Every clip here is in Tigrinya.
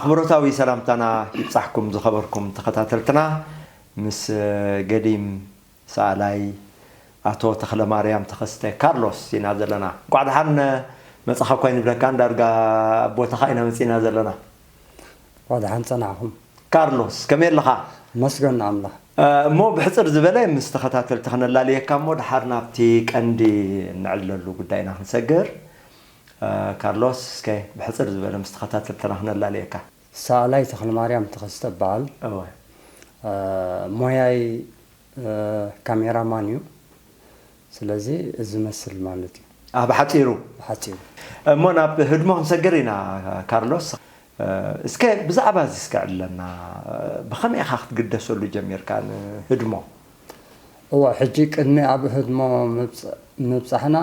ኣኽብሮታዊ ሰላምታና ይብጻሕኩም ዝኸበርኩም ተኸታተልትና። ምስ ገዲም ሰኣላይ ኣቶ ተኽለማርያም ተኸስተ ካርሎስ ኢና ዘለና። እንቋዕ ደሓን መጻኻ እኳ ኣይንብለካን፣ ዳርጋ ኣብ ቦታኻ ኢና መጺእና ዘለና። እንቋዕ ደሓን ጸናሕኹም። ካርሎስ፣ ከመይ ኣለኻ? መስገን ኣምላኽ። እሞ ብሕጽር ዝበለ ምስ ተኸታተልቲ ክነላልየካ እሞ ድሓር ናብቲ ቀንዲ እንዕለሉ ጉዳይና ክንሰግር። ካርሎስ፣ እስከ ብሕጽር ዝበለ ምስ ተኸታተልትና ክነላልየካ። ሰኣላይ ተኽለማርያም ተኸስተ እበሃል። እወ። ሞያይ ካሜራማን እዩ። ስለዚ እዚ መስል ማለት እዩ። ኣብ ሓጺሩ። ሓጺሩ። እሞ ናብ ህድሞ ክንሰግር ኢና ካርሎስ። እስከ ብዛዕባ እዚ እስከ ዕለና። ብኸመይ ኢኻ ክትግደሰሉ ጀሚርካ ንህድሞ? እዋ፣ ሕጂ ቅድሚ ኣብ ህድሞ ምብጻ- ምብጻሕና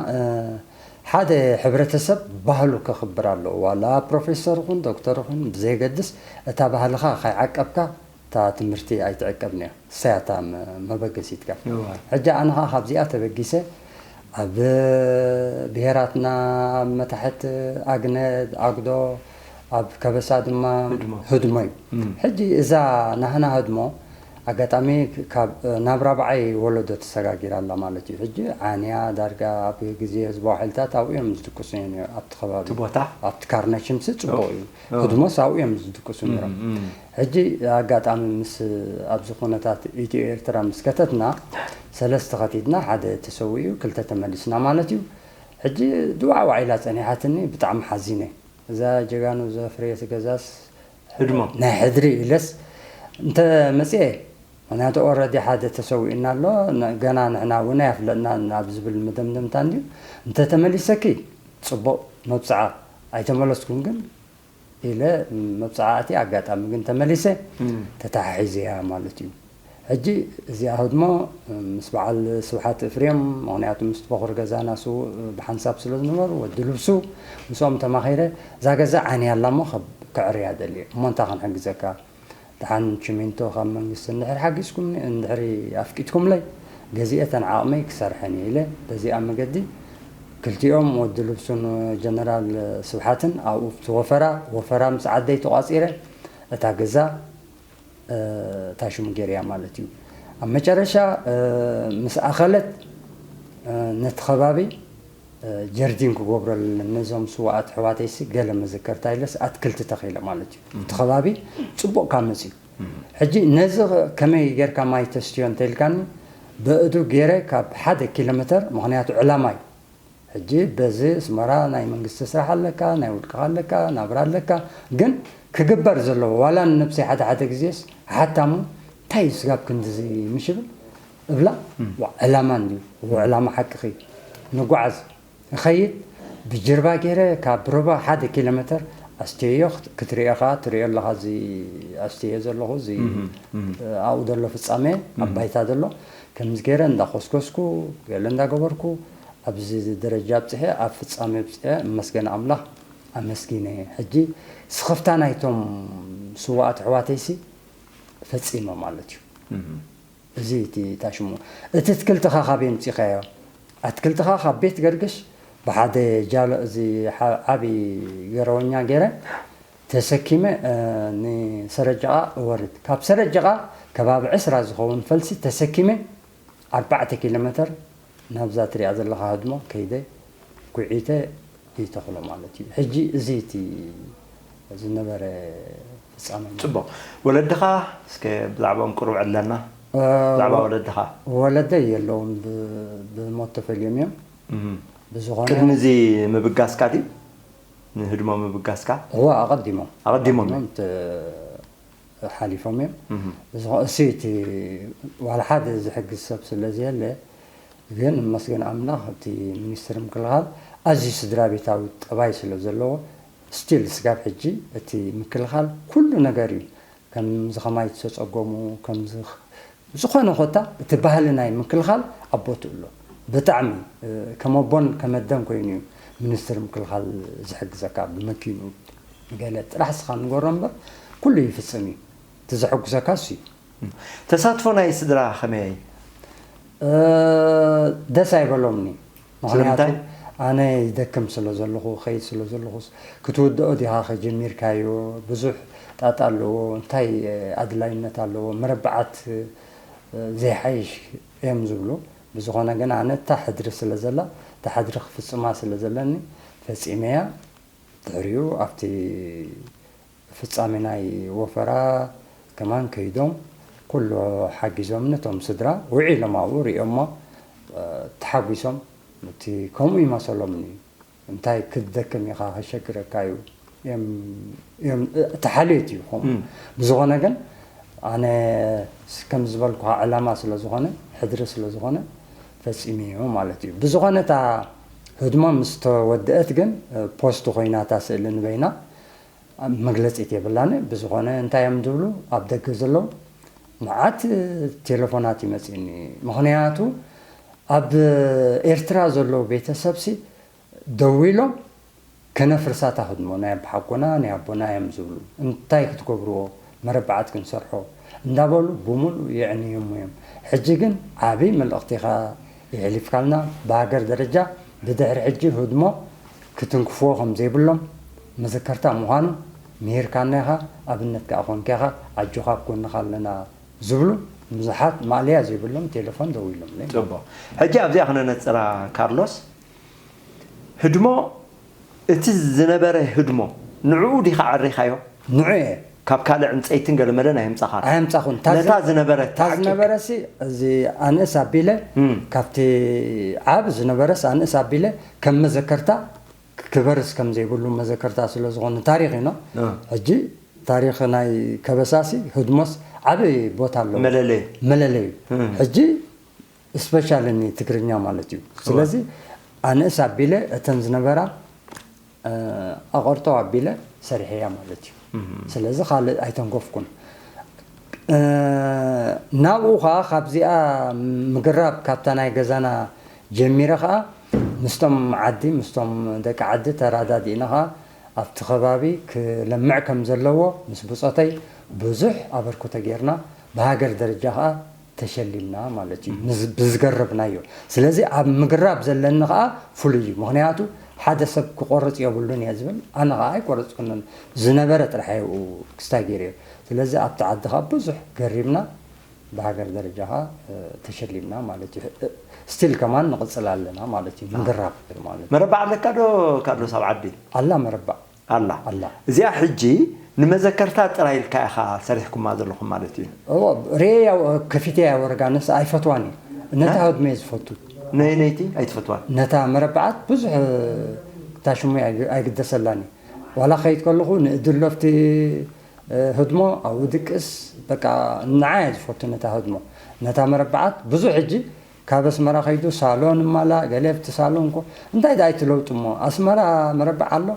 ሓደ ሕብረተሰብ ባህሉ ከኽብር ኣለዎ። ዋላ ፕሮፌሰር ይኹን ዶክተር ይኹን ብዘየገድስ፣ እታ ባህልኻ ከይዓቀብካ እታ ትምህርቲ ኣይትዕቀብን እያ። እሳያ እታ መ- መበገሲትካ። እዋ። ሕጂ ኣነ ኸዓ ካብዚኣ ተበጊሰ ኣብ ብሄራትና፣ ኣብ መታሕት ኣግነድ ኣግዶ፣ ኣብ ከበሳ ድማ ህድሞ። ህድሞ እዩ። እም። ሕጂ እዛ ናህና ህድሞ ኣጋጣሚ ካብ ናብ ራብዓይ ወለዶ ተሰጋጊራ ኣላ ማለት እዩ። ሕጂ ዓንያ ዳርጋ ኣብ ግዜ ህዝባዊ ሓይልታት ኣብኡ እዮም ዝድቅሱ እዮም ኣብቲ ከባቢ። እቲ ቦታ? ኣብቲ ካርነሽምሲ ጽቡቕ እዩ። ኦ። ህድሞስ ኣብኡ እዮም ዝድቅሱ ነይሮም። እም፣ እም። ሕጂ ኣጋጣሚ ምስ ኣብዚ ኩነታት ኢትዮ ኤርትራ ምስ ከተትና ሰለስተ ከቲድና ሓደ ተሰዊኡ ክልተ ተመሊስና ማለት እዩ። ሕጂ ድዋዕዋዕ ኢላ ጸኒሓትኒ ብጣዕሚ ሓዚነ። እዛ ጀጋኑ ዘፍረየት ገዛስ ህድሞ። ናይ ሕድሪ ኢለስ እንተ መጽኤ ምክንያቱ ኦረዲ ሓደ ተሰዊእና ኣሎ ነ- ገና ንሕና እውን ኣፍለጥና ኣብ ዝብል መደምደምታ እንድዩ። እንተ ተመሊሰኪ ጽቡቕ መብጽዓ ኣይተመለስኩን ግን ኢለ መብጽዓ ኣቲ ኣጋጣሚ ግን ተመሊሰ እም። ተተሓሒዘያ ማለት እዩ። ሕጂ እዚኣ ህድሞ ምስ በዓል ስብሓት እፍሬም ምክንያቱ ምስ በኹር ገዛና ስውእ ብሓንሳብ ስለ ዝነበሩ ወዲ ልብሱ ምስኦም ተማኺረ እዛ ገዛ ዓንያ ኣላ እሞ ከብ- ከዕርያ ደልየ እሞ እንታይ ክንሕግዘካ ደሓን ችሚንቶ ካብ መንግስቲ እንድሕር ሓጊዝኩም እንድሕሪ ኣፍቂድኩምለይ ገዚኤ ተን ዓቕመይ ክሰርሐን እየ ኢለ በዚኣ መገዲ ክልቲኦም ወዲ ልብሱን ጀነራል ስብሓትን ኣብኡ ኣብቲ ወፈራ ወፈራ ምስ ዓደይ ተቋፂረ እታ ገዛ እታ ሽሙ ገይረያ ማለት እዩ ኣብ መጨረሻ ምስ ኣኸለት ነቲ ከባቢ ጀርዲን ክገብረለን ነዞም ስዋኣት ኣሕዋተይሲ ገለ መዘከርታ ኢለስ ኣትክልቲ ተኺለ ማለት እዩ እቲ ከባቢ ፅቡቕ ካብ መፅዩ ሕጂ ነዚ ከመይ ጌርካ ማይ ተስትዮ እንተኢልካኒ ብእዱ ገይረ ካብ ሓደ ኪሎ ሜተር ምክንያቱ ዕላማ እዩ ሕጂ በዚ ኣስመራ ናይ መንግስቲ ስራሕ ኣለካ ናይ ውልቅኻ ኣለካ ናብራ ኣለካ ግን ክግበር ዘለዎ ዋላ ንነብሰይ ሓደ ሓደ ግዜስ ሓታሙ እንታይ እዩ ስጋብ ክንድዚ ምሽብል እብላ ዕላማ እንድዩ እዎ ዕላማ ሓቅኺ ንጓዓዝ እኸይድ ብጅርባ ገይረ ካብ ሩባ ሓደ ኪሎ ሜተር ኣስትየዮ ክትሪኦ ከዓ ትሪኦ ኣለኻ እዚ ኣስትየ ዘለኹ እዚ ኣብኡ ዘሎ ፍፃመ ኣብ ባይታ ዘሎ ከምዚ ገይረ እንዳኮስኮስኩ ገለ እንዳገበርኩ ኣብዚ ደረጃ ኣብፅሐ ኣብ ፍፃመ ኣብፅሐ እመስገን ኣምላኽ ኣመስጊነ ሕጂ ስኽፍታ ናይቶም ስዋኣት ኣሕዋተይሲ ፈፂመ ማለት እዩ እዚ እቲ ታሽሙ እቲ ኣትክልትኻ ካበይ ኣምፂኻዮ ኣትክልትኻ ካብ ቤት ገርግሽ ብሓደ ጃሎ እዚ ዓብዪ ገረወኛ ገይረ ተሰኪመ ንሰረጃቓ እወርድ ካብ ሰረጃቓ ከባቢ ዕስራ ዝኸውን ፈልሲ ተሰኪመ ኣርባዕተ ኪሎ ሜተር ናብዛ ትሪኣ ዘለኻ ህድሞ ከይደ ኩዒተ ይተኽሎ ማለት እዩ ሕጂ እዚ እቲ ዝነበረ ፍፃመ ፅቡቕ ወለድኻ እስከ ብዛዕባኦም ቅሩብ ዕለና ብዛዕባ ወለድኻ ወለደይ የለውን ብሞት ተፈልዮም እዮም ብዝኾነ ቅድሚ እዚ ምብጋስካ ድዩ ንህድሞ ምብጋስካ እዋ ኣቐዲሞም ኣቐዲሞም እዮም ሓሊፎም እዮም ብዝኾ እሲ እቲ ዋላ ሓደ ዝሕግዝ ሰብ ስለ ዘየለ ግን መስገን ኣምላኽ እቲ ሚኒስትሪ ምክልኻል ኣዝዩ ስድራ ቤታዊ ጠባይ ስለ ዘለዎ ስቲል ስጋብ ሕጂ እቲ ምክልኻል ኩሉ ነገር እዩ ከምዚ ከማይ ዝተፀገሙ ከምዚ ዝኾነ ኮታ እቲ ባህሊ ናይ ምክልኻል ኣብ ቦትኡ ኣሎ ብጣዕሚ ከም ኣቦን ከም ኣደን ኮይኑ እዩ ሚኒስትሪ ምክልኻል ዝሕግዘካ ብመኪኑ ገለ ጥራሕ ስኻ ንገሮ እምበር ኩሉ ይፍፅም እዩ እቲ ዘሐጉሰካ እሱ እዩ ተሳትፎ ናይ ስድራ ከመይ ደስ ኣይበሎምኒ ምክንያቱ ስለምንታይ? ኣነ ይደክም ስለ ዘለኹ፣ ኸይድ ስለ ዘለኹስ፣ ክትውድኦ ዲኻ ከጀሚርካዮ? ብዙሕ ጣጣ ኣለዎ፣ እንታይ ኣድላይነት ኣለዎ? መረበዓት ዘይሓይሽ እዮም ዝብሉ። ብዝኾነ ግን ኣነ እታ ሕድሪ ስለ ዘላ፣ እታ ሕድሪ ክፍጽማ ስለ ዘለኒ ፈጺመያ። ድሕሪኡ ኣብቲ ፍጻሜ ናይ ወፈራ ከማን ከይዶም ኩሉ ሓጊዞምኒ። እቶም ስድራ ውዒሎም ኣብኡ ሪኦሞ፣ እ፣ ተሓጒሶም። እቲ ከምኡ ይመሰሎምኒ። እንታይ ክትደክም ኢኻ፣ ከሸግረካ እዩ እዮም፣ እዮም፣ እ፣ እቲ ሓልዮት እዩ ከምኡ። እም። ብዝኾነ ግን ኣነ ስ-፣ ከም ዝበልኩኻ ዕላማ ስለ ዝኾነ፣ ሕድሪ ስለ ዝኾነ ፈጺመዮ ማለት እዩ። ብዝኾነ እታ ህድሞ ምስ ተወድአት ግን፣ እ፣ ፖስት ኮይና እታ ስእሊ ንበይና መግለጺት የብላን። ብዝኾነ እንታይ እዮም ዝብሉ ኣብ ደገ ዘለዉ መዓት ቴሌፎናት ይመጽእኒ። ምኽንያቱ ኣብ ኤርትራ ዘለዉ ቤተሰብሲ ደዊሎም ከነፍርሳ እታ ህድሞ ናይ ኣቦሓጎና ናይ ኣቦና እዮም ዝብሉ። እንታይ ክትገብርዎ መረበዓት ክንሰርሖ እንዳበሉ ብምሉእ የዕንዮም እዮም። ሕጂ ግን ዓብይ መልእኽቲ ኢኻ የሕሊፍካልና። ብሃገር ደረጃ ብድሕሪ ሕጂ ህድሞ ክትንክፍዎ ከም ዘይብሎም መዘከርታ ምዃኑ ምሂርካና ኢኻ። ኣብነት ከኣ ኮንካ ኢኻ። ኣጆኻ ኣብ ጎንኻ ኣለና ዝብሉ ብዙሓት ማእለያ ዘይብሎም ቴሌፎን ደዊሎምለይ። ጽቡቕ። ሕጂ ኣብዚኣ ክነነጽራ ካርሎስ፣ ህድሞ፣ እቲ ዝነበረ ህድሞ ንዕኡ ዲኻ ዓሪኻዮ? ንዑ እየ። ካብ ካልእ ዕንጸይትን ገለመለን ኣየምጻኻን? ኣየምጻኹን። እታ ነታ ዝ-፣ ዝነበረት እታ ዓቂብ-፣ ዝነበረሲ፣ እዚ ኣንእስ ኣቢለ፣ እም። ካብቲ ዓብ ዝነበረስ ኣንእስ ኣቢለ ከም መዘከርታ ክበርስ ከም ዘይብሉ መዘከርታ ስለ ዝኾነ ታሪኽ ኢና። እ። ሕጂ ታሪኽ ናይ ከበሳሲ ህድሞስ ዓቢ ቦታ ኣለዎ። መለለዩ። መለለዩ። እም። ሕጂ ስፔሻሊ ንትግርኛ ማለት እዩ። እወ። ስለዚ ኣንእስ ኣቢለ እተን ዝነበራ፣ እ፣ ኣቐርጦ ኣቢለ ሰሪሐያ ማለት እዩ። እም። ስለዚ ካልእ ኣይተንከፍኩን። እ፣ ናብኡ ኸኣ ካብዚኣ ምግራብ ካብታ ናይ ገዛና ጀሚረ ኸኣ ምስቶም ዓዲ፣ ምስቶም ደቂ ዓዲ ተራዳዲእና ኸኣ ኣብቲ ከባቢ ክለምዕ ከም ዘለዎ ምስ ብጾተይ ብዙሕ ኣበርክቶ ጌርና፣ ብሃገር ደረጃ ኸኣ ተሸሊምና ማለት እዩ። እም። ምስ-፣ ብዝገረብናዮ። ስለዚ ኣብ ምግራብ ዘለኒ ኸኣ ፍሉይ እዩ። ምኽንያቱ ሓደ ሰብ ክቆርጽ የብሉን እየ ዝብል፣ ኣነ ኸኣ ኣይቆረጽኩንን። ዝነበረ ጥራሕ እየ ክስታይ ገይረዮ። ስለዚ ኣብቲ ዓዲ ኸኣ ብዙሕ ገሪምና፣ ብሃገር ደረጃ ኸኣ፣ እ፣ ተሸሊምና ማለት እዩ። እ፣ ስቲል ከማን ንቕጽል ኣለና ማለት እዩ። ምግራብ ማለት እዩ። መረባዕ ኣለካ ዶ ካርሎስ ኣብ ዓዲ? ኣላ መረባዕ። ኣላ። ኣላ። እዚኣ ሕጂ ንመዘከርታ ጥራይ ኢልካ ኢኻ ሰሪሕኩማ ዘለኹም ማለት እዩ? እዎ፣ ርእየያ፣ ከፊተያ ወረጋ፣ ንሳ ኣይፈትዋን እዩ። ነታ እ? ህድሞ እየ ዝፈቱ። ነየነይቲ ኣይትፈትዋን? ነታ መረባዓት ብዙሕ፣ እ፣ እታ ሽሙ ኣይግ-፣ ኣይግደሰላን እዩ። ዋላ ከይድ ከለኹ ንእድሎ ኣብቲ፣ እ፣ ህድሞ ኣብኡ ድቅስ፣ በቃ ንዓ እየ ዝፈቱ ነታ ህድሞ። ነታ መረባዓት ብዙሕ ሕጂ ካብ ኣስመራ ከይዱ ሳሎን እማላ፣ ገለ ኣብቲ ሳሎን እኮ፣ እንታይ ደኣ እቲ ለውጢ እሞ? ኣስመራ መረባዕ ኣሎ፣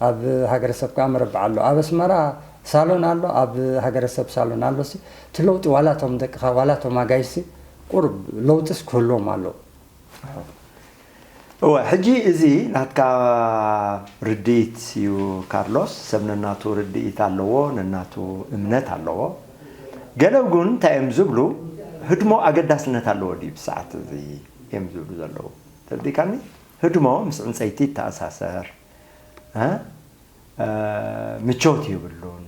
ኣብ ሃገረሰብ ከኣ መረባዕ ኣሎ። ኣብ ኣስመራ ሳሎን ኣሎ፣ ኣብ ሃገረሰብ ሳሎን ኣሎ። ሲ፣ እቲ ለውጢ ዋላ እቶም ደቅኻ፣ ዋላ እቶም ኣጋይሽሲ ቁሩብ ለውጢስ ክህልዎም ኣሎ። እወ፣ ሕጂ እዚ ናትካ ርድኢት እዩ ካርሎስ። ሰብ ነናቱ ርድኢት ኣለዎ፣ ነናቱ እምነት ኣለዎ። ገለ እውን እንታይ እዮም ዝብሉ፣ ህድሞ ኣገዳስነት ኣለዎ ድዩ ብሰዓት እዚ እዮም ዝብሉ ዘለዉ። ተረዲእካኒ? ህድሞ ምስ ዕንጸይቲ ይተኣሳሰር፣ እ? እ፣ ምቾት የብሉን።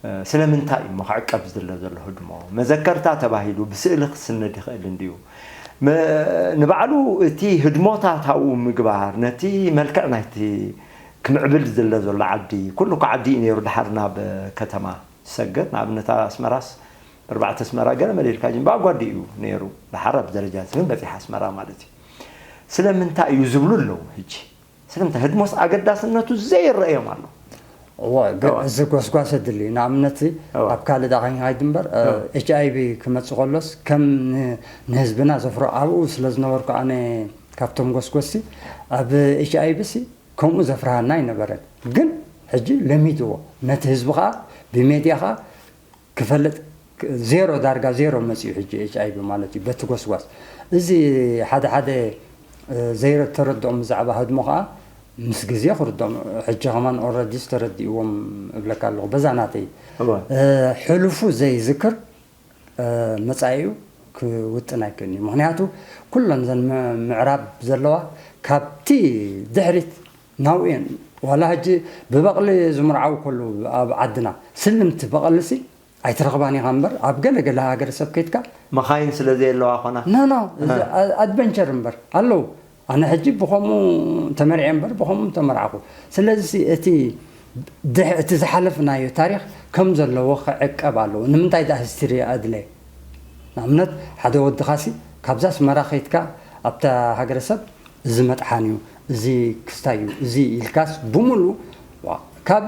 እ፣ ስለምንታይ እሞ ክዕቀብ ዝድለ ዘሎ ህድሞ? መዘከርታ ተባሂሉ ብስእሊ ክስነድ ይኽእል እንድዩ። መ-፣ ንባዕሉ እቲ ህድሞታት ኣብኡ ምግባር፣ ነቲ መልክዕ ናይቲ ክምዕብል ዝድለ ዘሎ ዓዲ፣ ኩሉ እኮ ዓዲ እዩ ነይሩ፣ ድሓር ናብ ከተማ ዝሰግር። ንኣብነት፣ ኣስመራስ፣ ኣርባዕተ ኣስመራ ገለ መለ ኢልካ ጅምባ ጓዲ እዩ ነይሩ፣ ድሓር ኣብ ደረጃ እዚ ግን በጺሓ ኣስመራ ማለት እዩ። ስለምንታይ እዩ ዝብሉ ኣለዉ ሕጂ። ስለምንታይ ህድሞስ ኣገዳስነቱ ዘይረኣዮም ኣሎ? እወ፣ ግን እወ። እዚ ጎስጓስ የድሊ። ንኣብነት፣ እወ። ኣብ ካልእ ደኣ ከይንኸይድ እምበር፣ እ፣ እወ። ኤች ኣይ ቪ ክመጽእ ከሎስ፣ ከም ን-፣ ንህዝብና ዘፍሮ ኣብኡ ስለ ዝነበርኩ ኣነ ካብቶም ጎስጎስቲ፣ ኣብ ኤች ኣይ ቪ ሲ ከምኡ ዘፍርሃና ኣይነበረን። ግን ሕጂ ለሚድዎ። ነቲ ህዝቢ ኸኣ ብሜድያ ኸኣ ክፈልጥ ክ-፣ ዜሮ፣ ዳርጋ ዜሮ መጺኡ ሕጂ ኤች ኣይ ቪ ማለት እዩ፣ በቲ ጎስጓስ። እዚ ሓደ ሓደ፣ እ፣ ዘይተረድኦም ብዛዕባ ህድሞ ኸኣ ምስ ግዜ ክርድኦም፣ ሕጂ ኸማን ኦልረዲስ ተረዲእዎም እብለካ ኣለኹ፣ በዛ ናተይ። እወ። እ፣ ሕሉፉ ዘይዝክር፣ እ፣ መጻኢኡ ክውጥን ኣይክእልን እዩ። ምኽንያቱ ኩለን ዘን ም- ምዕራብ ዘለዋ ካብቲ ድሕሪት ናብኡ እየን። ዋላ ሕጂ ብበቕሊ ዝምርዓው ከለዉ ኣብ ዓድና ስልምቲ በቐልሲ ኣይትረኽባን ኢኻ እምበር ኣብ ገለ ገለ ሃገረሰብ ከይድካ መኻይን ስለ ዘየለዋ ኮና። ኖ ኖ ኣድቨንቸር እምበር ኣለዉ። ኣነ ሕጂ ብኸምኡ ተመርዐ እምበር ብኸምኡ ተመርዓኹ። ስለዚ እቲ ድሕ- እቲ ዝሓለፍናዮ ታሪኽ ከም ዘለዎ ክዕቀብ ኣለዎ። ንምንታይ ደኣ ሂስትሪ ኣድለየ? ንኣብነት ሓደ ወድኻሲ ካብዛ ኣስመራ ከይድካ ኣብታ ሃገረሰብ እዚ መጥሓን እዩ፣ እዚ ክስታይ እዩ፣ እዚ ኢልካስ ብምሉ ካብ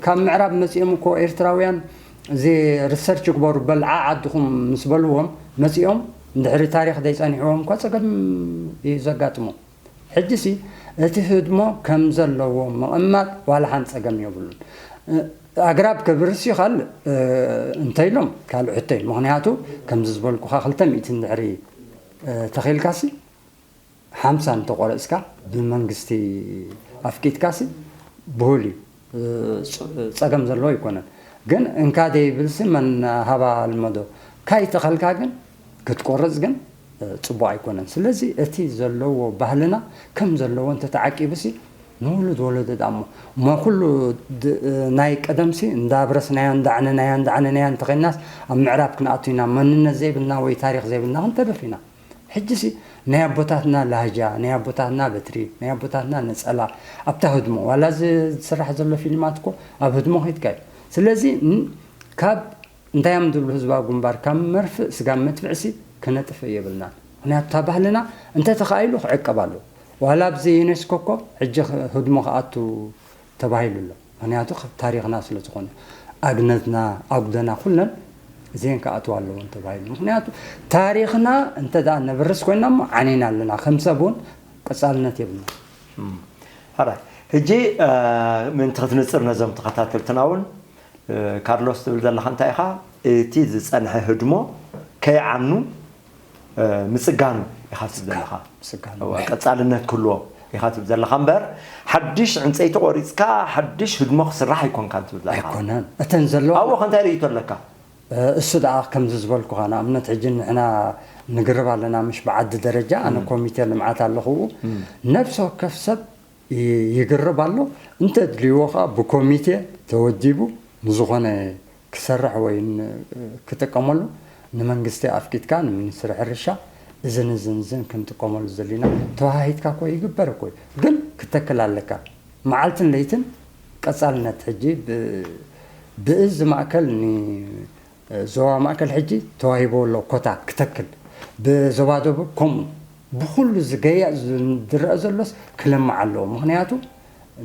ካብ ምዕራብ መፂኦም እኮ ኤርትራውያን እዚ ሪሰርች ግበሩ በልዓ ዓድኹም ምስ በልዎም መፂኦም እንድሕሪ ታሪኽ ዘይፀኒሕዎም እኳ ፀገም እዩ ዘጋጥሞም። ሕጂሲ እቲ ህድሞ ከም ዘለዎ ምቕማጥ ዋላ ሓንቲ ፀገም የብሉን። ኣግራብ ከብርስ ይኽእል እንተኢሎም ካልእ ሕቶ እዩ። ምኽንያቱ ከምዚ ዝበልኩኻ ክልተ ሚእቲ እንድሕሪ ተኺልካሲ ሓምሳ እንተቆረፅካ ብመንግስቲ ኣፍቂድካሲ ብሁል እዩ ፀገም ዘለዎ ኣይኮነን። ግን እንካ ደይብልሲ መን ሃባ ልመዶ ካይተኸልካ ግን ክትቆርፅ ግን ፅቡቅ ኣይኮነን። ስለዚ እቲ ዘለዎ ባህልና ከም ዘለዎ እንተተዓቂብሲ ንውሉድ ወለዶ ዳሞ እሞ ኩሉ ናይ ቀደምሲ እንዳብረስናዮ እንዳዕነናዮ እንዳዕነናዮ እንተኸይናስ ኣብ ምዕራብ ክንኣቱ ኢና። መንነት ዘይብልና ወይ ታሪኽ ዘይብልና ክንተርፍ ኢና። ሕጂሲ ናይ ኣቦታትና ላህጃ፣ ናይ ኣቦታትና በትሪ፣ ናይ ኣቦታትና ነፀላ ኣብታ ህድሞ ዋላ እዚ ዝስራሕ ዘሎ ፊልማት እኮ ኣብ ህድሞ ከይድካ እዩ። ስለዚ ካብ እንታይ እዮም ዝብሉ ህዝባዊ ግንባር ካብ መርፍእ ስጋብ መድፍዕሲ ክነጥፍእ የብልናን። ምክንያቱ እታ ባህልና እንተተኻኢሉ ክዕቀብ ኣለዎ። ዋላ ኣብዚ ዩኔስኮ እኮ ሕጂ ህድሞ ክኣቱ ተባሂሉ ኣሎ። ምክንያቱ ካብ ታሪክና ስለ ዝኾነ ኣግነትና ኣጉደና ኩለን እዚአን ክኣትዋ ኣለዎን ተባሂሉ። ምክንያቱ ታሪክና እንተ ደኣ ነብርስ ኮይና እሞ ዓኒና ኣለና። ከም ሰብ እውን ቀፃልነት የብልና። ሕራይ ሕጂ ምእንቲ ክትንፅር ነዞም ተኸታተልትና እውን ካርሎስ ትብል ዘለኻ እንታይ ኢኻ እቲ ዝፀንሐ ህድሞ ከይዓኑ ምፅጋኑ ኢኻ ትብል ዘለኻ። ቀፃልነት ክህልዎ ኢኻ ትብል ዘለኻ እምበር ሓድሽ ዕንፀይቲ ቆሪፅካ ሓድሽ ህድሞ ክስራሕ ኣይኮንካን ትብል ዘለኻ። ኣይኮነን። እተን ዘለዋ ኣብኡ ከ እንታይ ርእይቶ ኣለካ? እሱ ደኣ ከምዚ ዝበልኩኻ ንኣብነት ሕጂ ንሕና ንግርብ ኣለና ምሽ ብዓዲ ደረጃ ኣነ ኮሚቴ ልምዓት ኣለኹ። ነብሲ ወከፍ ሰብ ይግርብ ኣሎ። እንተድልይዎ ከዓ ብኮሚቴ ተወዲቡ ንዝኾነ ክሰርሕ ወይ ክጥቀመሉ ንመንግስቲ ኣፍቂድካ ንሚኒስትሪ ሕርሻ እዝን እዝን እዝን ክንጥቀመሉ ዘሊና ተወሃሂድካ እኮ ይግበር እኮ እዩ። ግን ክተክል ኣለካ መዓልትን ለይትን ቀፃልነት ሕጂ ብእዝ ማእከል ዞባ ማእከል ሕጂ ተዋሂቦ ኣሎ ኮታ ክተክል ብዞባ ደቡብ ከምኡ ብኩሉ ዝገያእ ዝረአ ዘሎስ ክለምዕ ኣለዎ። ምክንያቱ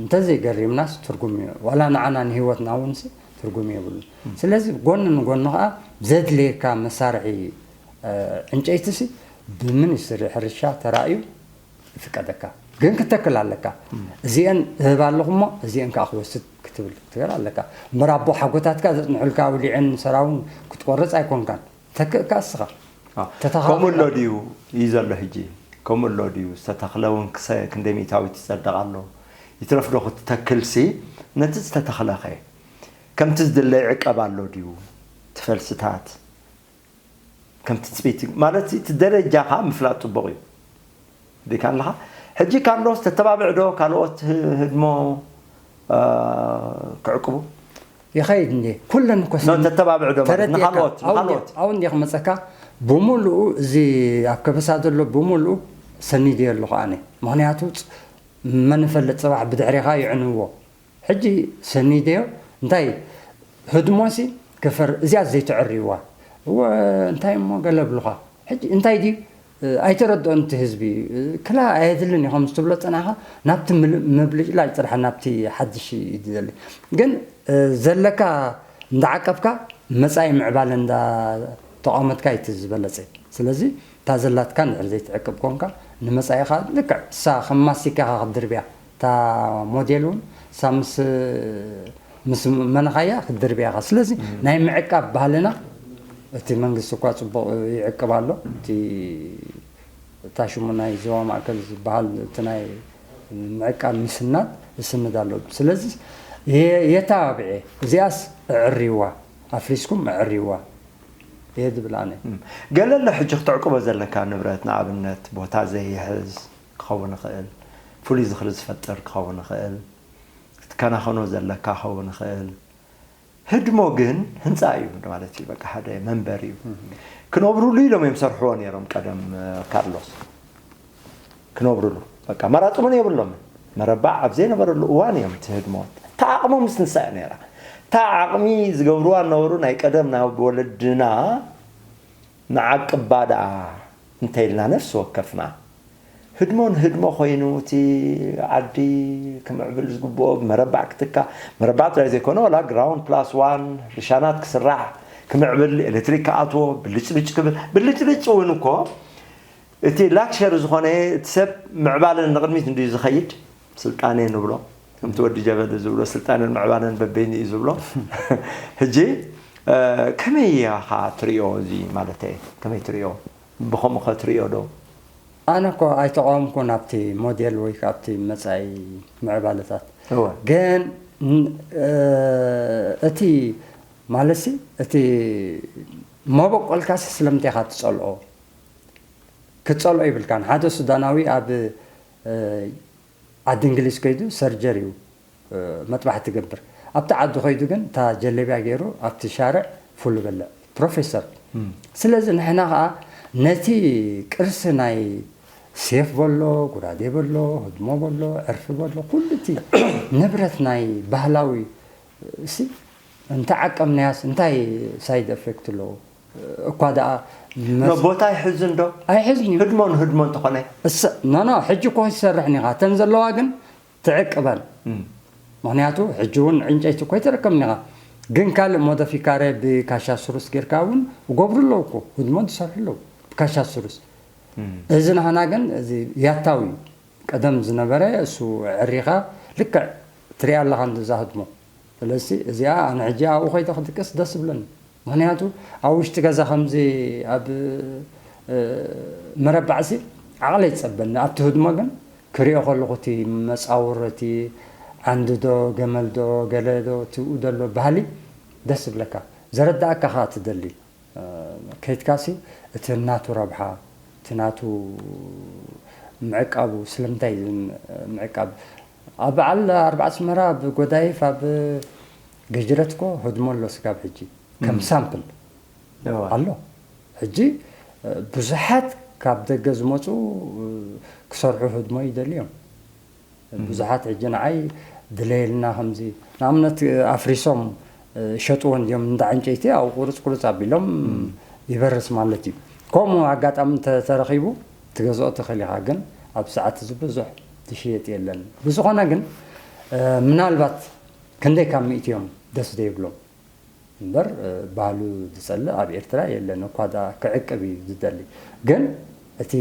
እንተዘይገሪምናስ ትርጉም ዋላ ንዓና ንህይወትና እውን ትርጉም የብሉ። ስለዚ ጎኒ ንጎኒ ከዓ ዘድልየካ መሳርሒ ዕንጨይትሲ ብሚኒስትሪ ሕርሻ ተራእዩ ይፍቀደካ ግን ክተክል ኣለካ። እዚአን እህብ ኣለኹ እሞ እዚአን ከዓ ክወስድ ክትብል ክትገር ኣለካ። እምበር ኣቦ ሓጎታትካ ዘፅንሑልካ ውሊዐን ሰራውን ክትቆርፅ ኣይኮንካን። ተክእካ እስኻ ከምኡ ኣሎ ድዩ እዩ ዘሎ ሕጂ? ከምኡ ኣሎ ድዩ ዝተተኽለ እውን ክንደይ ሚእታዊት ይፀደቕ ኣሎ? ይትረፍ ዶ ክትተክልሲ ነቲ ዝተተኽለኸ ከምቲ ዝድለ ይዕቀብ ኣሎ ድዩ? ትፈልስታት ከም ትፅቢት ማለት እቲ ደረጃኻ ምፍላጥ ፅቡቕ እዩ። ዲካ ኣለኻ ሕጂ ካርሎስ ተተባብዕ ዶ ካልኦት ህድሞ ክዕቅቡ? ይኸይድ እንዴ ኩለን እኮ ኖ ተተባብዕ ዶ ማለት ንኻልኦት ንኻልኦት ኣብኡ እንዴ ክመፀካ ብምሉኡ እዚ ኣብ ከበሳ ዘሎ ብምሉኡ ሰኒድዮ ኣለኹ ኣነ። ምክንያቱ መን ፈልጥ ፅባሕ ብድሕሪኻ ይዕንዎ። ሕጂ ሰኒደዮ እንታይ ህድሞሲ ክፈር እዚኣ ዘይትዕርይዋ እወ እንታይ እሞ ገለ ብሉኻ ሕጂ እንታይ ድዩ ኣይተረድኦን እቲ ህዝቢ ክላ ኣየድልን እዩ ከምዚ ትብሎ ፀናኻ ናብቲ ምብልጭላጭ ጥራሕ ናብቲ ሓድሽ እዩ ዝደሊ ግን ዘለካ እንዳዓቀብካ መፃኢ ምዕባለ እንዳ ተቃወመትካ እዩ ዝበለፀ ስለዚ እታ ዘላትካ እንድሕር ዘይትዕቅብ ኮንካ ንመፃኢኻ ልክዕ እሳ ከም ማስቲካ ኢኻ ክትድርብያ እታ ሞዴል እውን እሳ ምስ ምስ መነኻያ ክትድርብያ ኢኻ። ስለዚ ናይ ምዕቃብ ባህልና እቲ መንግስቲ እኳ ፅቡቕ ይዕቅብ ኣሎ። እቲ እታ ሽሙ ናይ ዞባ ማእከል ዝበሃል እቲ ናይ ምዕቃብ ምስናድ እስንድ ኣሎ። ስለዚ የተባብዐ እዚኣስ እዕርይዋ ኣፍሪስኩም እዕርይዋ እየ ዝብል ኣነ። ገለ ኣሎ ሕጂ ክትዕቅቦ ዘለካ ንብረት፣ ንኣብነት ቦታ ዘይሕዝ ክኸውን ይኽእል፣ ፍሉይ ዝኽሪ ዝፈጥር ክኸውን ይኽእል፣ ክትከናኸኖ ዘለካ ክኸውን ይኽእል። ህድሞ ግን ህንፃ እዩ ማለት እዩ፣ በቃ ሓደ መንበሪ እዩ። ክነብሩሉ ኢሎም እዮም ሰርሕዎ ነይሮም ቀደም። ካርሎስ፣ ክነብሩሉ በቃ መራፂ እውን የብሎምን። መረባዕ ኣብ ዘይነበረሉ እዋን እዮም እቲ ህድሞ፣ እታ ዓቕሞም ምስ ትንሳ እያ ነይራ። እታ ዓቕሚ ዝገብርዋ ነበሩ። ናይ ቀደም ናብ ወለድና ንዓቅባ ደኣ እንተኢልና ነፍሲ ወከፍና ህድሞ ንህድሞ ኮይኑ እቲ ዓዲ ክምዕብል ዝግብኦ ብመረባዕ ክትካ፣ መረባዕ ጥራይ ዘይኮነ ዋላ ግራውንድ ፕላስ ዋን፣ ርሻናት ክስራሕ፣ ክምዕብል፣ ኤሌክትሪክ ክኣትዎ፣ ብልጭልጭ ክብል። ብልጭልጭ እውን እኮ እቲ ላክሸሪ ዝኾነ፣ እቲ ሰብ ምዕባለን ንቕድሚት እንድዩ ዝኸይድ። ስልጣኔ ንብሎ፣ ከምቲ ወዲ ጀበሊ ዝብሎ፣ ስልጣነን ምዕባለን በበይኑ እዩ ዝብሎ። ሕጂ ከመይ ኢኻ ትሪኦ እዚ ማለት? ከመይ ትሪኦ? ብኸምኡ ኸ ትሪኦ ዶ? ኣነ እኮ ኣይተቃወምኩን ኣብቲ ሞዴል ወይ ኣብቲ መጻኢ ምዕባለታት። እወ። ግን ን- እ፣ እቲ ማለትሲ እቲ መበቆልካሲ ስለምንታይ ኢኻ ትጸልኦ? ክትጸልኦ ይብልካን። ሓደ ሱዳናዊ ኣብ፣ እ፣ ዓዲ እንግሊዝ ከይዱ ሰርጀሪ እዩ፣ እ፣ መጥባሕቲ ትገብር። ኣብቲ ዓዱ ከይዱ ግን እታ ጀለቢያ ገይሩ ኣብቲ ሻርዕ ፉል በልዕ። ፕሮፌሰር። ስለዚ ንሕና ኸኣ ነቲ ቅርሲ ናይ ሴፍ በሎ፣ ጉራዴ በሎ፣ ህድሞ በሎ፣ ዕርፊ በሎ፣ ኩሉ እቲ ንብረት ናይ ባህላዊ እሲ እንተዓቀምናያስ እንታይ ሳይድ ኤፌክት ኣለዎ? እኳ ደኣ መስ- ኖ፣ ቦታ ኣይሕዝን ዶ? ኣይሕዝን እዩ። ህድሞ ንህድሞ እንተኾነ? እሰ ኖ ኖ፣ ሕጂ እኮ ይሰርሕን ኢኻ። እተን ዘለዋ ግን ትዕቅበን። ምኽንያቱ ሕጂ እውን ዕንጨይቲ እኮ ኣይተረከብን ኢኻ። ግን ካልእ ሞደፊካሬ ብካሻ ስሩስ ጌርካ እውን ይገብሩ ኣለዉ እኮ። ህድሞ ዝሰርሑ ኣለዉ ብካሻ ስሩስ። እዚ ናህና ግን እዚ ያታዊ እዩ። ቀደም ዝነበረ እሱ ዕሪኻ ልክዕ ትሪኣ ኣለኻ እንደዛ ህድሞ። ስለዚ እዚኣ ኣነ ሕጂ ኣብኡ ከይደ ክድቅስ ደስ ይብለኒ። ምኽንያቱ ኣብ ውሽጢ ገዛ ከምዚ ኣብ፣ እ፣ መረባዕሲ ዓቕለይ ይጸበኒ። ኣብቲ ህድሞ ግን ክሪኦ ከለኹ እቲ መጻውሮ፣ እቲ ዓንዲ ዶ ገመል ዶ ገለ ዶ ትብኡ ዘሎ ባህሊ ደስ ይብለካ። ዘረዳእካ ኸኣ ትደሊ። እ፣ ከይድካሲ እቲ ናቱ ረብሓ፣ እቲ ናቱ ምዕቃቡ፣ ስለምንታይ ምዕቃብ? ኣብ በዓል ኣርባዓ ኣስመራ፣ ኣብ ጎዳይፍ፣ ኣብ ገጅረት እኮ ህድሞ ኣሎ ስጋብ ሕጂ። ከም ሳምፕል ኣሎ። ሕጂ፣ እ፣ ብዙሓት ካብ ደገ ዝመጹ፣ እ፣ ክሰርሑ ህድሞ ይደልዮም። ብዙሓት ሕጂ ንዓይ ድለየልና ከምዚ፣ ንኣብነት ኣፍሪሶም፣ እ፣ ሸጥዎ እንድዮም እንዳ ዕንጨይቲ፣ ኣብኡ ቁርጽ ቁርጽ ኣቢሎም ይበርስ ማለት እዩ። ከምኡ ኣጋጣሚ እንተ ተረኺቡ ትገዝኦ ትኽእል ኢኻ፣ ግን ኣብ ሰዓት እዚ ብዙሕ ትሽየጥ የለን። ብዝኾነ ግን፣ እ፣ ምናልባት ክንደይ ካብ ሚእቲ እዮም ደስ ዘይብሎም? እምበር፣ እ፣ ባህሉ ዝጸልእ ኣብ ኤርትራ የለን። እኳ ደኣ ክዕቅብ እዩ ዝደሊ። ግን እቲ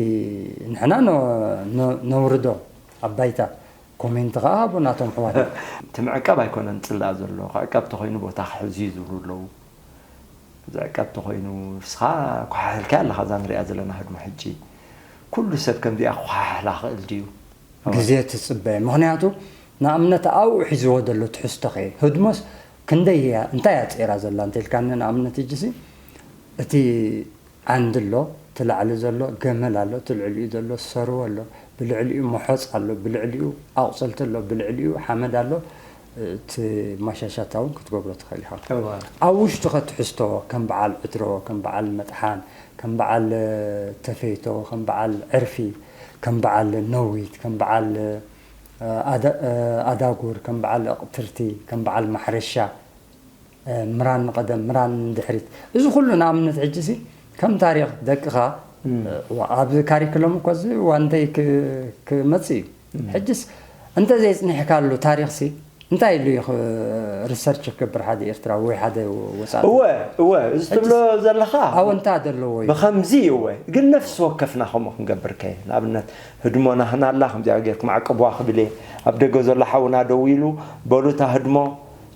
ንሕና ነ-፣ ነ-፣ ነውርዶ ኣብ ባይታ፣ ኮሜንት ኸኣ ሃቡ ናቶም ኣሕዋት። እቲ ምዕቃብ ኣይኮነን ዝጽላእ ዘሎ። ክዕቀብ ተኾይኑ ቦታ ክሕዝ እዩ ዝብሉ ኣለዉ። ዝዕቀብ ተኾይኑ ንስኻ ኳሓሕልካያ ኣለኻ እዛ ንሪኣ ዘለና ህድሞ ሕጂ። ኩሉ ሰብ ከምዚኣ ክኳሓሕላ ክእል ድዩ? ግዜ ትጽበ። ምኽንያቱ ንኣብነት ኣብኡ ሒዝዎ ዘሎ ትሕዝቶ ኸ ህድሞስ ክንደይ እያ፣ እንታይ እያ ጸይራ ዘላ እንተልካኒ ንኣብነት ሕጂሲ እቲ ዓንዲ ኣሎ፣ እቲ ላዕሊ ዘሎ ገመል ኣሎ፣ እቲ ልዕሊኡ ዘሎ ሰርወ ኣሎ፣ ብልዕሊኡ መሖጽ ኣሎ፣ ብልዕሊኡ ኣቑጽልቲ ኣሎ፣ ብልዕሊኡ ሓመድ ኣሎ፣ እቲ ማሻሻታ እውን ክትገብሮ ትኽእል ኢኻ። እዋ። ኣብ ውሽጡ ከ ትሕዝቶ ከም በዓል ዕትሮ፣ ከም በዓል መጥሓን፣ ከም በዓል ተፈይቶ፣ ከም በዓል ዕርፊ፣ ከም በዓል ነዊት፣ ከም በዓል ኣዳ-፣ ኣዳጉር፣ ከም በዓል ኣቕትርቲ፣ ከም በዓል ማሕረሻ፣ ምራን ንቐደም፣ ምራን ንድሕሪት። እዚ ኩሉ ንኣብነት ሕጂ ሲ ከም ታሪኽ ደቅኻ፣ ዋ፣ ኣብ ካሪክሎም እኮ እዚ ዋንተይ ክ-፣ ክመጽእ እዩ። ሕጅስ እንተ ዘይጽኒሕካሉ ታሪኽሲ እንታይ ኢሉ እዩ ክ-፣ ሪሰርች ክገብር ሓደ ኤርትራዊ ወይ ሓደ ወጻኢ? እወ፣ እወ፣ እዚ ትብሎ ዘለኻ ኣወንታ ዘለዎ እዩ። ብኸምዚ እወ፣ ግን ነፍሲ ወከፍና ከምኡ ክንገብር ከ፣ ንኣብነት ህድሞ ናህና ኣላ፣ ከምዚኣ ጌርኩም ዓቅብዋ ክብል እየ። ኣብ ደገ ዘሎ ሓውና ደው ኢሉ፣ በሉ እታ ህድሞ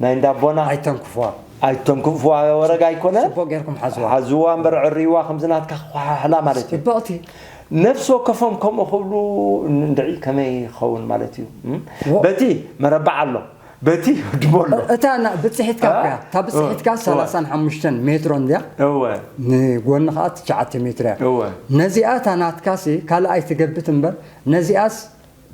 ናይ እንዳቦና ኣይተንክፍዋ። ኣይተንክፍዋ ወረጋ ኣይኮነ? ጽቡቕ ጌርኩም ሓዝዋ። ሓዝዋ እምበር ዕርይዋ ከምዚ ናትካ ክኳሓሕላ ማለት እዩ። ጽብቕቲ። ነፍሲ ወከፎም ከምኡ ክብሉ እንድዒ ከመይ ይኸውን ማለት እዩ? እም? ወ- በቲ መረባዕ ኣሎ። በቲ ህድሞ ኣሎ። እታ ና- ብፅሒትካ እ? እኮ እያ። እታ ብፅሒትካ እወ፣ እወ። ሰላሳን ሓሙሽተን ሜትሮ እንድያ። እወ። ንጎኒ ከዓ ትሽዓተ ሜትሮ እያ። እወ። ነዚኣ እታ ናትካሲ ካልኣይ ትገብት እምበር ነዚኣስ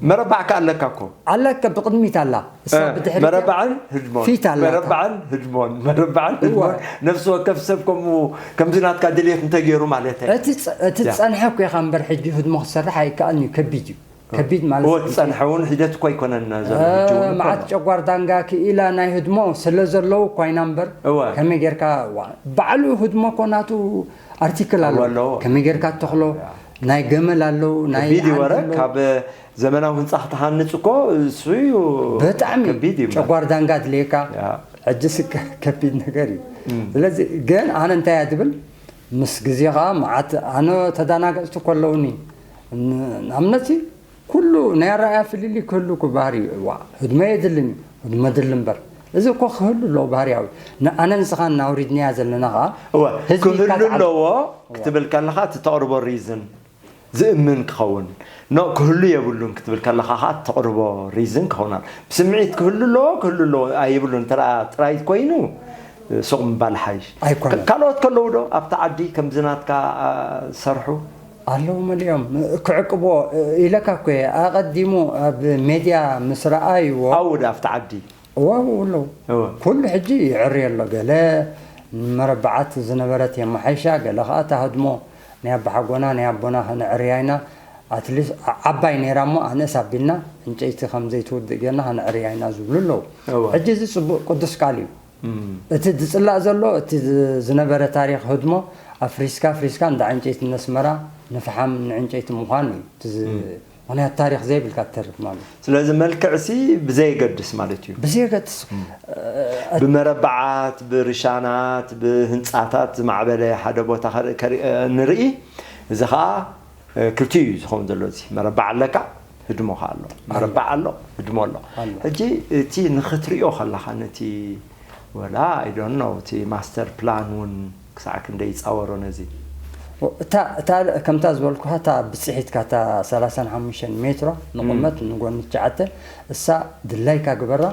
መረባዕ ከ ኣለካ እኮ። ኣለካ ብቅድሚት ኣላ። እሳ እ፣ ብድሕሪት እያ። መረባዕን ህድሞን። ፊት ኣላታ። መረባዕን ህድሞን። መረባዕን ህድሞን። እወ። ነፍሲ ወከፍ ሰብ ከምኡ ከምዚ ናትካ ድሌት እንተገይሩ ማለት እዩ። እቲ ጸ- እቲ ያ። ዝጸንሐ እኮ ኢኻ እምበር ሕጂ ህድሞ ክትሰርሕ ኣይከኣልን እዩ። ከቢድ እዩ። ከቢድ ማለት እወ፣ እዩ። ዝጸንሐ እውን ሒደት እኮ ኣይኮነን ዘሎ። እ፣ ሕጂ እውን እኮ መዓት ኣሎ። ጨጓር ዳንጋ ክኢላ ናይ ህድሞ ስለ ዘለዉ እኳ ኢና እምበር እወ። ከመይ ጌርካ ዋ- ባዕሉ ህድሞ እኮ ናቱ ኣርቲክል ኣለዎ። ኣለዎ። ከመይ ጌርካ ትተኽሎ ያ። ናይ ገመል ኣለዉ ናይ ከቢድ እዩ ወረ ዓንዲ ኣለዉ። ካብ ዘመናዊ ህንፃ ክትሃንፅ እኮ እሱ እዩ። ብጣዕሚ ከቢድ እዩ። ጨጓር ዳንጋ ድልየካ ያ። ሕጂ ስከ ከቢድ ነገር እዩ። ስለዚ ግን ኣነ እንታይ እያ ድብል ምስ ግዜ ከዓ መዓት ኣነ ተዳናገፅቲ ከለውኒ ንኣብነት ኩሉ ናይ ኣረኣያ ፍልልይ ክህሉ ክባህር እዩ። ዋ ህድመ የድልን እዩ። ህድመ ድል እምበር እዚ እኮ ክህሉ ኣለዎ ባህርያዊ። ንኣነ ንስኻን እናውሪድናያ ዘለና ከዓ እወ ህዝቢ ክህሉ ይካትዓል። ኣለዎ ክትብል ከለኻ እቲ ተቕርቦ ሪዝን ዝእምን ክኸውን ኖ ክህሉ የብሉን ክትብል ከለኻ ከዓ ተቕርቦ ሪዝን ክኸውን ኣሎ። ብስምዒት ክህሉ ኣለዎ ክህሉ ኣለዎ ኣይብሉን ተራ ጥራይ ኮይኑ ሱቕ ምባል ሓይሽ ኣይኮነን። ካልኦት ከለዉ ዶ ኣብቲ ዓዲ ከምዚ ናትካ ሰርሑ ኣለዉ መሊኦም ክዕቅቦ ኢለካ እኮ ኣቐዲሙ ኣብ ሜድያ ምስ ረኣይዎ ኣብኡ ዶ ኣብቲ ዓዲ እዋው ኣለዉ እወ። ኩሉ ሕጂ ይዕሪ ኣሎ ገለ ንመረባዓት ዝነበረት የመሓይሻ ገለ ከዓ ታህድሞ ናይ ኣባሓጎና ናይ ኣቦና ከነዕርያ ኢና ኣትሊስ ዓባይ ነይራ እሞ ኣነስ ኣቢልና ዕንጨይቲ ከም ዘይትውድእ ጌርና ከነዕርያ ኢና ዝብሉ ኣለዉ እወ። ሕጂ እዚ ፅቡቅ ቅዱስ ቃል እዩ እቲ ዝፅላእ ዘሎ እቲ ዝነበረ ታሪክ ህድሞ ኣፍሪስካ ኣፍሪስካ እንዳ ዕንጨይቲ ነስመራ ንፍሓም ንዕንጨይቲ ምኳን እዩ እቲ ዝ- ምክንያት ታሪክ ዘይብልካ ትተርፍ ማለት እዩ ስለዚ መልክዕ ሲ ብዘየገድስ ማለት እዩ ብዘየገድስ ብመረባዓት ብርሻናት ብህንፃታት ዝማዕበለ ሓደ ቦታ ከርኢ- ከርኢ- ንርኢ እዚ ከዓ ክልቲኡ እዩ ዝኸውን ዘሎ እዚ መረባዕ ኣለካ ህድሞ ከዓ ኣሎ መረባዕ ኣሎ ህድሞ ኣሎ ኣሎ። ሕጂ እቲ ንክትሪኦ ከለካ ነቲ ወላ I don't know እቲ master plan እውን ክሳዕ ክንደይ ይፃወሮ ነዚ እታ እታ ከምታ ዝበልኩካ እታ ብፅሒትካ እታ ሰላሳን ሓሙሽተን ሜትሮ ንቁመት ንጎኒ ትሽዓተ እሳ ድላይካ ግበራ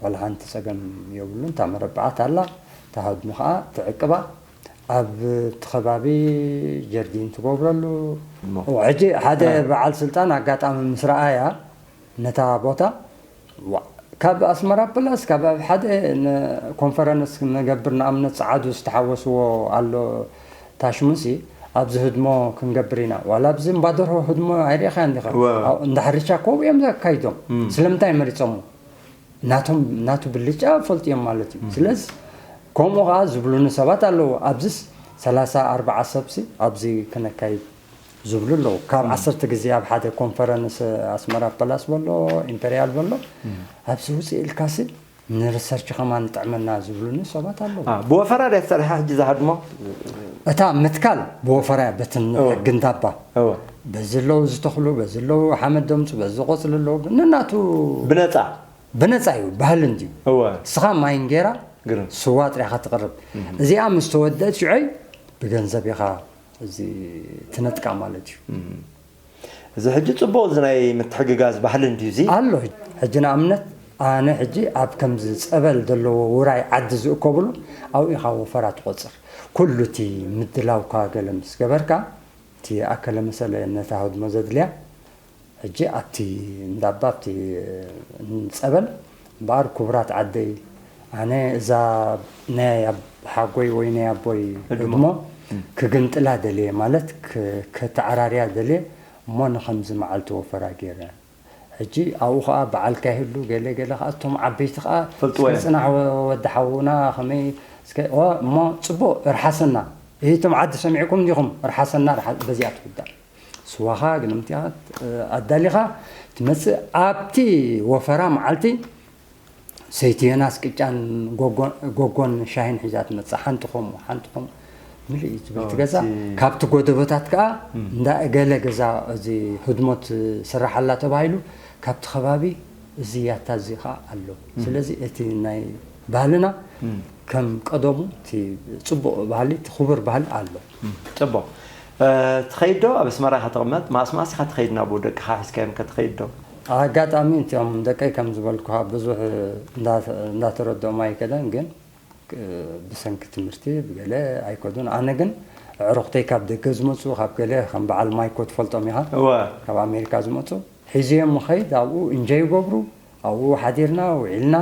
ዋላ ሓንቲ ፀገም የብሉን እታ መረባዓት ኣላ እታ ህድሞ ከዓ ትዕቅባ ኣብ እቲ ከባቢ ጀርዲን ትገብረሉ እሞ ሕጂ ሓደ በዓል ስልጣን ኣጋጣሚ ምስ ረኣያ ነታ ቦታ ካብ ኣስመራ ፕላስ ካብ ኣብ ሓደ ኮንፈረንስ ንገብር ንኣብነት ፀዓዱ ዝተሓወስዎ ኣሎ ታሽሙሲ ኣብዚ ህድሞ ክንገብር ኢና ዋላ ኣብዚ እምባደርሆ ህድሞ ኣይሪእኻዮ እንዲኻ እንዳ ሕርሻ ከምኡ እዮም ዘካይዶም ስለምንታይ መሪፆሞ ናቶም ናቱ ብልጫ ፈልጥዮም ማለት እዩ ስለዚ ከምኡ ከዓ ዝብሉኒ ሰባት ኣለዉ ኣብዚስ ሰላሳ ኣርባዓ ሰብሲ ኣብዚ ክነካይድ ዝብሉ ኣለዉ ካብ ዓሰርተ ግዜ ኣብ ሓደ ኮንፈረንስ ኣስመራ ፕላስ በሎ ኢምፔሪያል በሎ ኣብዚ ውፅእ ኢልካሲ ንሪሰርች ከማን ንጥዕመና ዝብሉኒ ሰባት ኣለዉ ብወፈራ ድያ ትሰርሓ ሕጂ ዝሃድሞ እታ ምትካል ብወፈራ እያ በትን ሕጊ እንዳባ በዚ ኣለዉ ዝተኽሉ በዚ ኣለዉ ሓመድ ደምፁ በዚ ቆፅሊ ኣለዉ ነናቱ ብነፃ ብነፃ እዩ ባህሊ እንድዩ እወ ስኻ ማይ እንጌራ ግርም ስዋ ጥሪኻ ትቕርብ እዚኣ ምስ ተወደአት ሽዑይ ብገንዘብ ኢኻ እዚ ትነጥቃ ማለት እዩ እዚ ሕጂ ፅቡቕ እዚ ናይ ምትሕግጋዝ ባህሊ እንድዩ እዚ ኣሎ ሕጂ ንኣብነት ኣነ ሕጂ ኣብ ከምዚ ፀበል ዘለዎ ውራይ ዓዲ ዝእከብሉ ኣብኡ ኢኻ ወፈራ ትቆፅር ኩሉ እቲ ምድላውካ ገለ ምስ ገበርካ እቲ ኣከለ መሰለ ነታ ህድሞ ዘድልያ ሕጂ ኣብቲ እንዳባ ኣብቲ ጸበል እምበኣር ክቡራት ዓደይ ኣነ እዛ ናይ ሓጎይ ወይ ናይ ኣቦይ ህድሞ ክግንጥላ ደልየ ማለት ከተዓራርያ ደልየ እሞ ንኸምዚ መዓልቲ ወፈራ ገይረ ሕጂ ኣብኡ ከዓ በዓልካ ይህሉ ገለ ገለ ከዓ እቶም ዓበይቲ ከዓ ፈልጥዎ እዮም። እስከ ፅናሕ ወ- ወዲ ሓውና ከመይ እስከ ዋ እሞ ፅቡቅ ርሓሰና እቶም ዓዲ ሰሚዕኩም እንዲኹም ርሓሰና ርሓ- በዚኣ ትውዳእ ስዋኻ ግንምቲኣ ኣዳሊኻ ትመፅእ ኣብቲ ወፈራ መዓልቲ ሰይቲ ዮናስ ቅጫን ጎጎን ሻሂን ሒዛ ትመፅእ ሓንቲ ከምኡ ሓንቲ ከምኡ ምልእ እዩ ትብል እቲ ገዛ ካብቲ ጎደቦታት ከዓ እንዳ እገለ ገዛ እዚ ህድሞት ስራሓላ ተባሂሉ ካብቲ ከባቢ እዚ ያታ እዚ ከዓ ኣሎ ስለዚ እቲ ናይ ባህልና ከም ቀደሙ እቲ ፅቡቅ ባህሊ እቲ ክቡር ባህሊ ኣሎ ፅቡቅ ትኸይድ ዶ ኣብ ኣስመራ ኢኻ ትቕመጥ ማስማስ ኢኻ ትኸይድ ናብኡ ደቅኻ ሒዝካዮም ከ ትኸይድ ዶ ኣጋጣሚ እቲኦም ደቀይ ከም ዝበልኩኻ ብዙሕ እንዳ- እንዳተረድኦም ኣይከደን፣ ግን እ፣ ብሰንኪ ትምህርቲ ብገለ ኣይከዱን። ኣነ ግን ኣዕሩኽተይ ካብ ደገ ዝመፁ፣ ካብ ገለ ከም በዓል ማይኮ ትፈልጦም ኢኻ፣ እወ ካብ ኣሜሪካ ዝመፁ ሒዝዮም ምኸይድ፣ ኣብኡ እንጀ ይገብሩ፣ ኣብኡ ሓዲርና ውዒልና።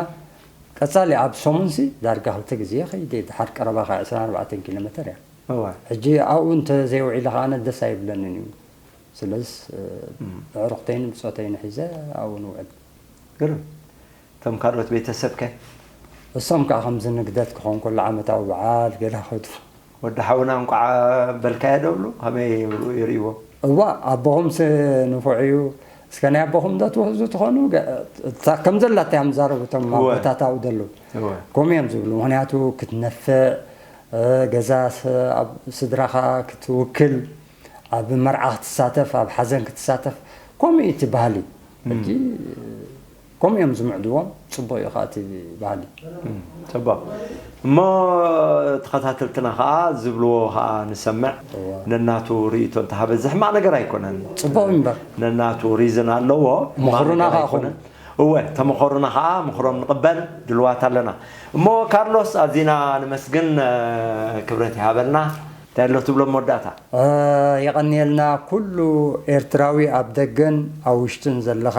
ቀፃሊ ኣብ ሰሙንሲ ዳርጋ ክልተ ግዜ ከይደ፣ ድሓር ቀረባ ከ ዕስራን ኣርባዕተን ኪሎ ሜተር እያ። እወ ሕጂ ኣብኡ እንተዘይውዒለ ከኣ ኣነ ደስ ኣይብለንን እዩ። ስለዚ እ፣ ኣዕሩኽተይን ብፆተይን ሒዘ ኣብኡ ንውዕል። ግርም። እቶም ካልኦት ቤተሰብከ? እሶም ከዓ ከምዚ ንግደት ክኸውን ከሎ ዓመታዊ በዓል ገለ ክህድፉ። ወዲ ሓውና እንቋዕ በልካዮ ዶ ብሉ? ከመይ ይብሉ ይርእይዎ? እዋ ኣቦኹም ስ ንፉዕ እዩ። እስከ ናይ ኣቦኹም ዶ ትውሕዙ ትኾኑ? ገ- እታ ከም ዘላታ እዮም ዝዛረቡ እቶም እወ። ኣቦታት ኣብኡ ዘለዉ። እወ ከምኡ እዮም ዝብሉ። ምኽንያቱ ክትነፍዕ እ፣ ገዛ ስ- ኣብ ስድራኻ ክትውክል፣ ኣብ መርዓ ክትሳተፍ፣ ኣብ ሓዘን ክትሳተፍ፣ ከምኡ እዩ እቲ ባህሊ። ሕጂ ከምኡ እዮም ዝምዕድዎም። ፅቡቅ እዩ ከዓ እቲ ባህሊ። እም፣ ፅቡቅ። እሞ ተኸታተልትና ከዓ ዝብልዎ ከዓ ንሰምዕ። እወ። ነናቱ ርእይቶ እንተሃበ እዚ ሕማቅ ነገር ኣይኮነን። ፅቡቅ እምበር። ነናቱ ሪዝን ኣለዎ። ምኽሩና ሕማቅ ነገር ከዓ ኣይኮነን። እወ፣ ተምኸሩና ከዓ ምኽሮም ንቕበል ድልዋት ኣለና። እሞ ካርሎስ ኣዚና ንመስግን። እ፣ ክብረት ይሃበልና። እንታይ ኣሎ ትብሎ መወዳእታ? እ፣ የቐንየልና ኩሉ ኤርትራዊ ኣብ ደገን ኣብ ውሽጥን ዘለኻ፣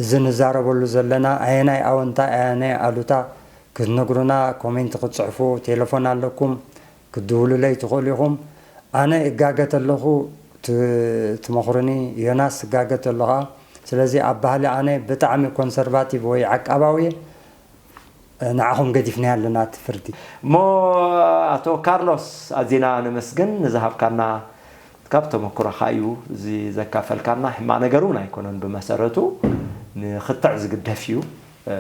እዚ ንዛረበሉ ዘለና ኣየናይ ኣወንታ ኣየናይ ኣሉታ ክትነግሩና ኮሜንት ክትጽሕፉ ቴሌፎን ኣለኩም፣ ክትድውሉለይ ትኽእሉ ኢኹም። ኣነ እጋገ ተለኹ ት- ትመኽሩኒ፣ ዮናስ እጋገ ተሎ ኸኣ። ስለዚ ኣብ ባህሊ ኣነ ብጣዕሚ ኮንሰርቫቲቭ ወይ ዓቃባዊ እየ። ንዓኹም ገዲፍናዮ ኣለና እቲ ፍርዲ። እሞ ኣቶ ካርሎስ ኣዚና ነመስግን ንዝሃብካና ካብ ተመክሮኻ እዩ እዚ ዘካፈልካና። ሕማቕ ነገር እውን ኣይኮነን ብመሰረቱ ንኽትዕ ዝግደፍ እዩ። እ፣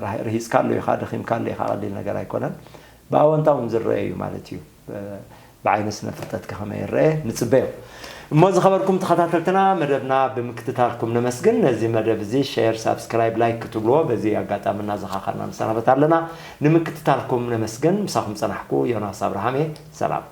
ራህ- ርሂጽካ ኣሎ ኢኻ፣ ደኺምካ ኣሎ ኢኻ፣ ቀሊል ነገር ኣይኮነን። ብኣወንታ እውን ዝረአ እዩ ማለት እዩ። እ፣ ብዓይኒ ስነ ፍልጠትካ ከመይ ይረአ ንጽበዮ። እሞ ዝኸበርኩም ተኸታተልትና መደብና ብምክትታልኩም ነመስግን። ነዚ መደብ እዚ ሼር፣ ሳብስክራይብ፣ ላይክ ክትብልዎ በዚ ኣጋጣሚ እናዘኻኸርና ንሰናበት ኣለና። ንምክትታልኩም ነመስግን። ምሳኹም ጸናሕኩ ዮናስ ኣብርሃም እየ። ሰላም።